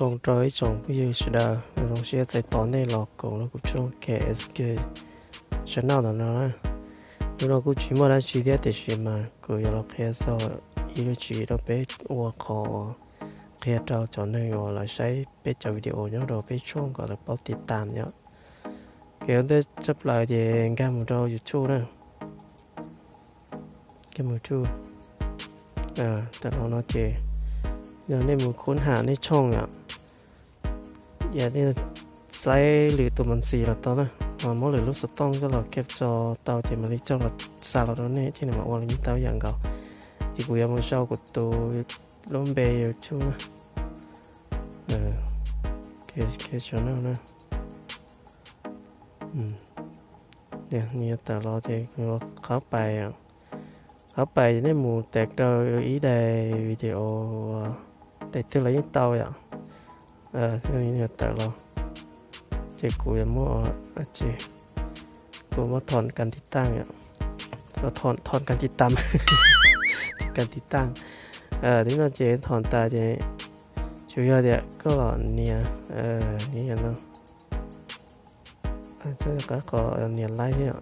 Zoo rau ib tsoom phooj ywg sawv daws, zoo siab txais tos nej los koom rau kuv tshooj K S K channel ntawm no na. Hnub no kuj tsis muaj dab tsi thiab tiam sis mas kuv yuav los qhia txog ib lub tswv yim rau peb ua qhov qhia rau cov neeg uas lawv saib peb cov video nyob rau peb tshooj kom lawv paub tiv tam yom. Kev ua ntej tshaj plaws ces nkag mus rau YouTube na. Nkag mus YouTube, tawm los no ces yog nej mus khub ham nej tshooj yom, yog nej xaiv lwm tus mus ntxiv los tau na, ho muab lwm lub xov tooj coj los keb tso tau ces mam li coj los xa los rau nej thiab nws mam ua li tau ib yam nkaus. Ces kuv yuav mus sau kuv tus lub npe YouTube na, K S K channel na. Nws yuav tawm los ces qhov pais, qhov pais nej mus tes rau ib daim video, daim twg los yeej tau yom. Nws yuav tawm los ces kuv yuav muab, kuv muab thom kas tiv tam, thom kas tiv tam, kas tiv tam. Tib no ces thom tas ces tsuas yog tias koj los nias, nias no, qab qhov nias laib thiab,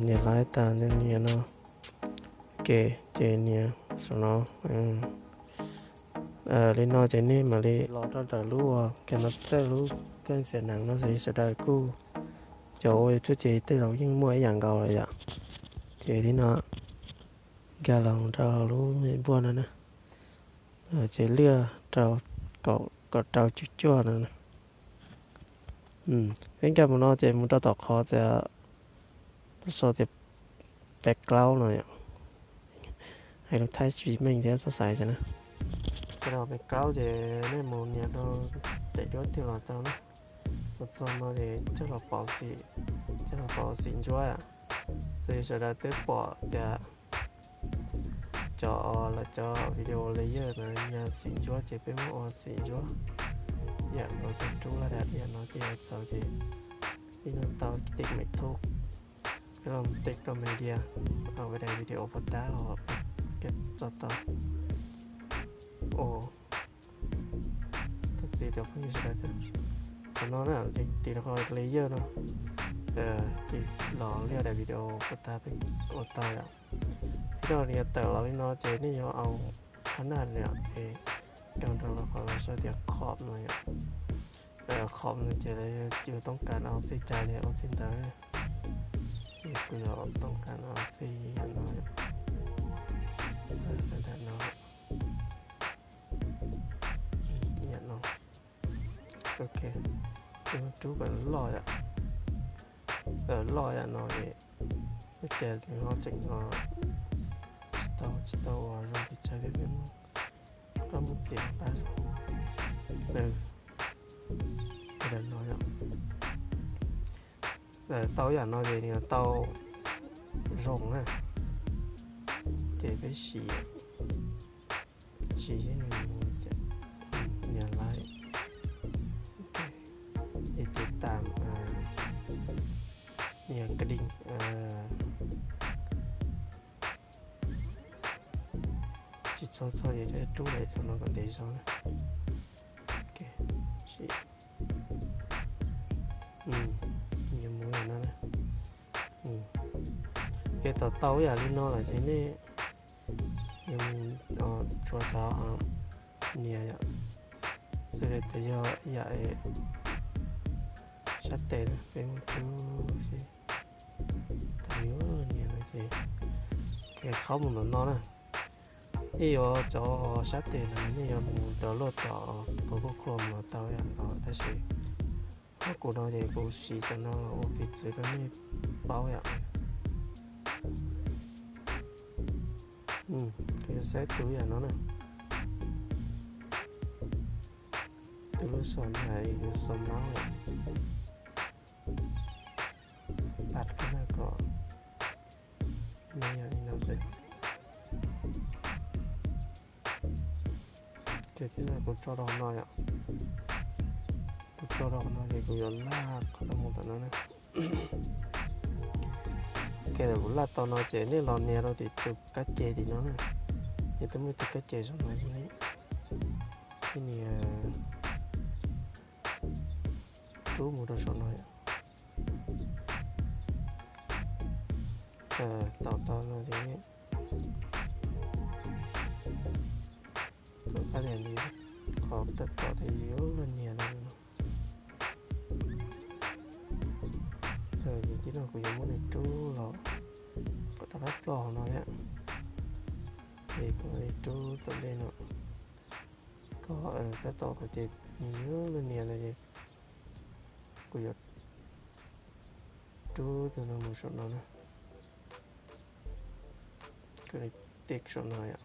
nias laib tas nias no, ke ces nias saum no. Li no ces nej mam li los rau ntawm lub ua ke no tej lub keej xiam nees no xwb, sawv daws kuj cov ua YouTube ces tej zaum yeej muaj ib yam nkaus lawm yom. Ces li no nkag los rau lub me npuaj no na, ces liaj rau kaum rau cuaj cuaj no. Peb nkag mus no ces mus rau tom qhov tias, tau sau tias background no yom. Hais lus Thaib tsis meej thiab txhob xav li cas na. Ces rau background ces nej mus nias rau daim duab twg los tau na. Mus txog no ces coj los pauv xim, coj los pauv xim ntsuab. Xws li sawv daws twb pom tias cov, lawv cov video layer na yog xim ntsuab ces peb muab ua xim ntsuab. Yam nkaus cov rub laj dab tiag no tej yuav txaus ces peb no tau tiv me thub, peb los tiv rau media, au daim video puas tab os, peb txo tau. Thov txim rau phooj ywg sawv daws thiab. Qhov no na ces tiv rau qhov layer no, ces los liaj daim video puas tab peb ua tau yom. Ib no nws yuav tawm los li no ces nej yuav au qhab naj no es rau rau qhov lawv sau tias crop no yom. Crop no ces yus toob kas au txij cas ces au txij ntawd. Ces kuv yuav toob kas au txij yam no yom. Ntawm no, yam no. Ok, rub kom loj yom. Loj yam no es ua cas nws ho tseem tsis tau, tsis tau ua zoo pes tsawg li, peb muab, peb muab txiav pab. Ntawm no yom. Tau yam no ces nws tau zoo na. Ces peb siv, siv nws, nias like, es tiv tam, nias ka ding. Tsis txhob txhob es rub daim no kom ntev zog na. Yuav mus yam no na. Ke tau tau yam li no lawm ces nej yuav mus tshuav cov nias yom, xws li tias yog yam sab tes na, peb mus rub seb tau yuav nias no ces ke qhaub mus ntawm no na. Nej yuav cov sab tes no nej yuav mus download tom tus Google Chrome los tau yom, tab sis qhov kuv no ces kuv siv cov no los ua piv txwv rau nej paub yom. Kuv yuav xaiv tus yam no na, tus lub xom hais tus xom maub yom. Pab koj na kom nws yog li no xwb. Ces tib no kuv tso rau hauv no yom. Kuv tso rau hauv no ces kuv yuav laj qhov no mus tom no na. Ke thaum kuv laj tau no ces nej los nias rau tim tus kab ces tim no na. Ces twb muaj tus kab ces zoo no ne. nias rub mus rau saum no yom. Tau tau no ces tom qab nias li qhov tab tom tias yuav luag nias no. Ces tib no kuv yuav muab nws rub los kom rov qab ploj hauv no thiab. Ces kuv mam li rub tom ntej no kom tab tom kuv ces nws yuav luag nias no ces kuv yuav rub tus no mus saum no na. Kuv li tig saum no yom,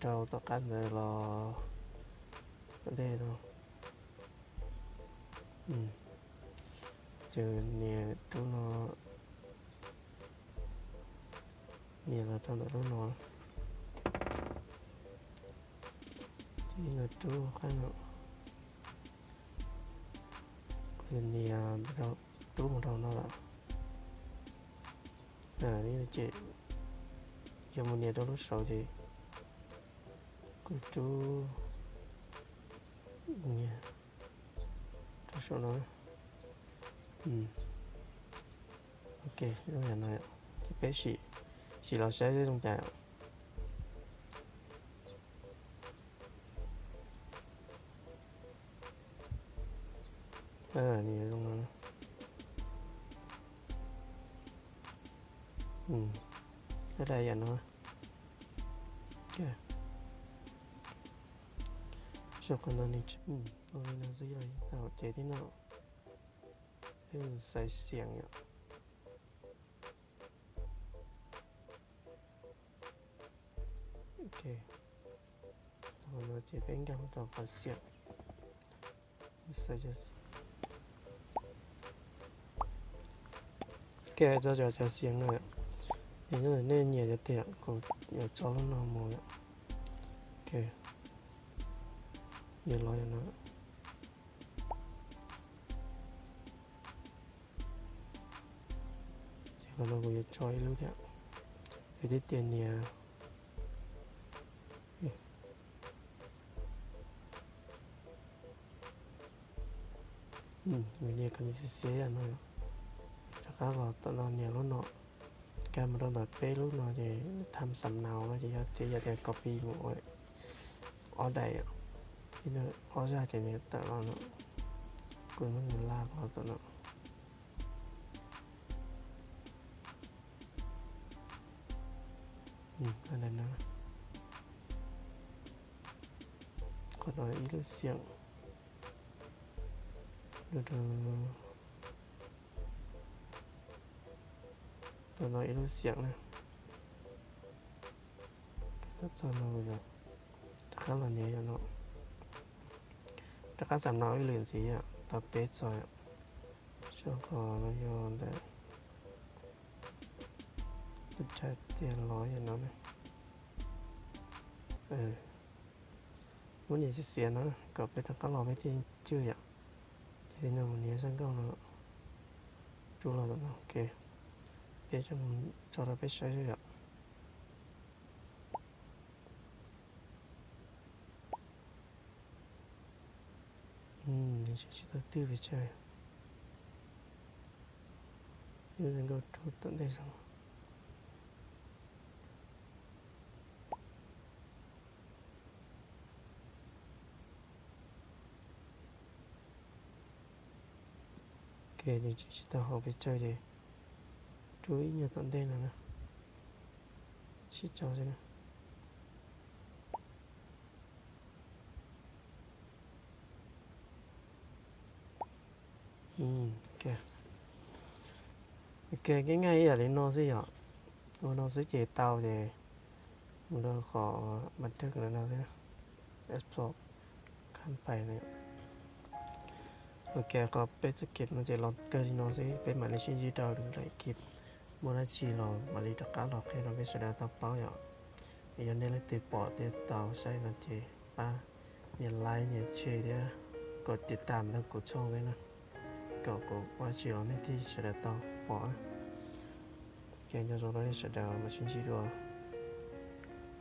rau tom qab ntawd los tom ntej no. Ces nias rub no, nias los rau ntawm lub no, ces ib no rub qab no, kuv nias rub mus rau no lawm. Ces yog mus nias rau lub saud ces kuv rub nias rau saum no. Ok, zoo yam no, ces peb sim, sim los saib zoo cas. Nws zoo no, tab dai yam no. Saum qhov no nws tsis, ua li no xwb los yeej tau ces tib no peb xaiv xiam yom. Ok, tau no ces peb nkag mus rau qhov xiam. Xaiv cov xiam. Ok, tau cov, cov xiam no, es nyob ntawm nej nyiam cov twg kuv yuav tso lub no mus. Ok, yuav los yog no. Ces qhov no kuv yuav tso ib lub thiab, kuv twb tias nias, nias kom nws xiav xiav yam no. Rov qab los tom no nias lub no, nkag mus rau ntawm peb lub no ces tham xam nau no ces yog tias, yog tias copy mus ua ob daim, ib no ob zaj ces nws tawm los no, kuv muab nws laj los tom no. Qhov no ib lub xiam, tom no ib lub xiam na. Tab txog no yog rov qab los nias yom no, rov qab xam nau ib lwm ntxiv yom, tau peb txog yom. Saib qhov no yog ntawm tus tsav tias los yom no na. Muab nias xiav xiav no kom peb rov qab los peb thiaj cwj yom. Ces li no mus nias zaj nkauj no rub los tom no, ok, peb tso rau peb saib yom. Nws tsis tau twj pes tsawg, lub nkauj rub tom ntej xwb. Ok, nws tsis tau haum pes tsawg ces rub ib nyuag tom ntej no na, sib tso xwb na. Ok, kev nyiaj ib yam li no xwb yom. Ua no xwb ces tau ces mus rau qhov npab dawg no xwb, export campaign no. Ok, qhov peb txoj kev no ces los kawg li no xwb, peb mam li sib ntsib rau lwm daim kev, muaj dab tsi los mam li rov qab los qhia rau peb sawv daws tau paub yom. Yog nej leej twg pom thiab tau saib no ces pab nias like nias share thiab kom tiv tam rau kuv tshooj thiab na, kom kuv ua tsis los nej thiaj sawv daws tau pom. Ok, nyob zoo rau nej sawv daws, mam sib ntsib dua.